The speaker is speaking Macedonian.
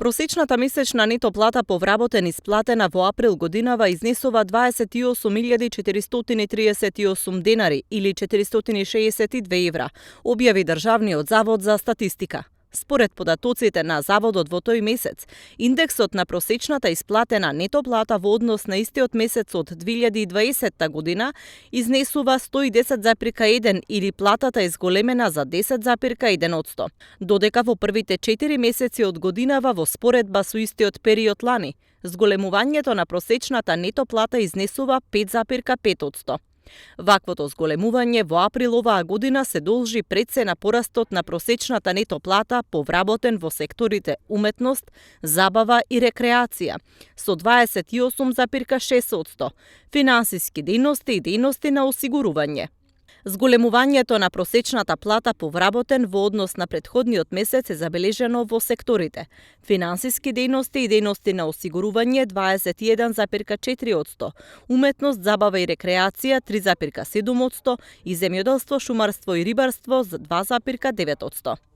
Просечната месечна нето плата по вработен исплатена во април годинава изнесува 28.438 денари или 462 евра, објави Државниот завод за статистика. Според податоците на заводот во тој месец, индексот на просечната исплатена нето плата во однос на истиот месец од 2020 година изнесува 110,1 или платата е зголемена за 10,1%, додека во првите 4 месеци од годинава во споредба со истиот период лани, зголемувањето на просечната нето плата изнесува 5,5%. Ваквото зголемување во април оваа година се должи пред се на порастот на просечната нето плата по вработен во секторите уметност, забава и рекреација со 28,6%, финансиски дејности и дејности на осигурување. Зголемувањето на просечната плата по вработен во однос на претходниот месец е забележено во секторите финансиски дејности и дејности на осигурување 21,4%, уметност, забава и рекреација 3,7% и земјоделство, шумарство и рибарство за 2,9%.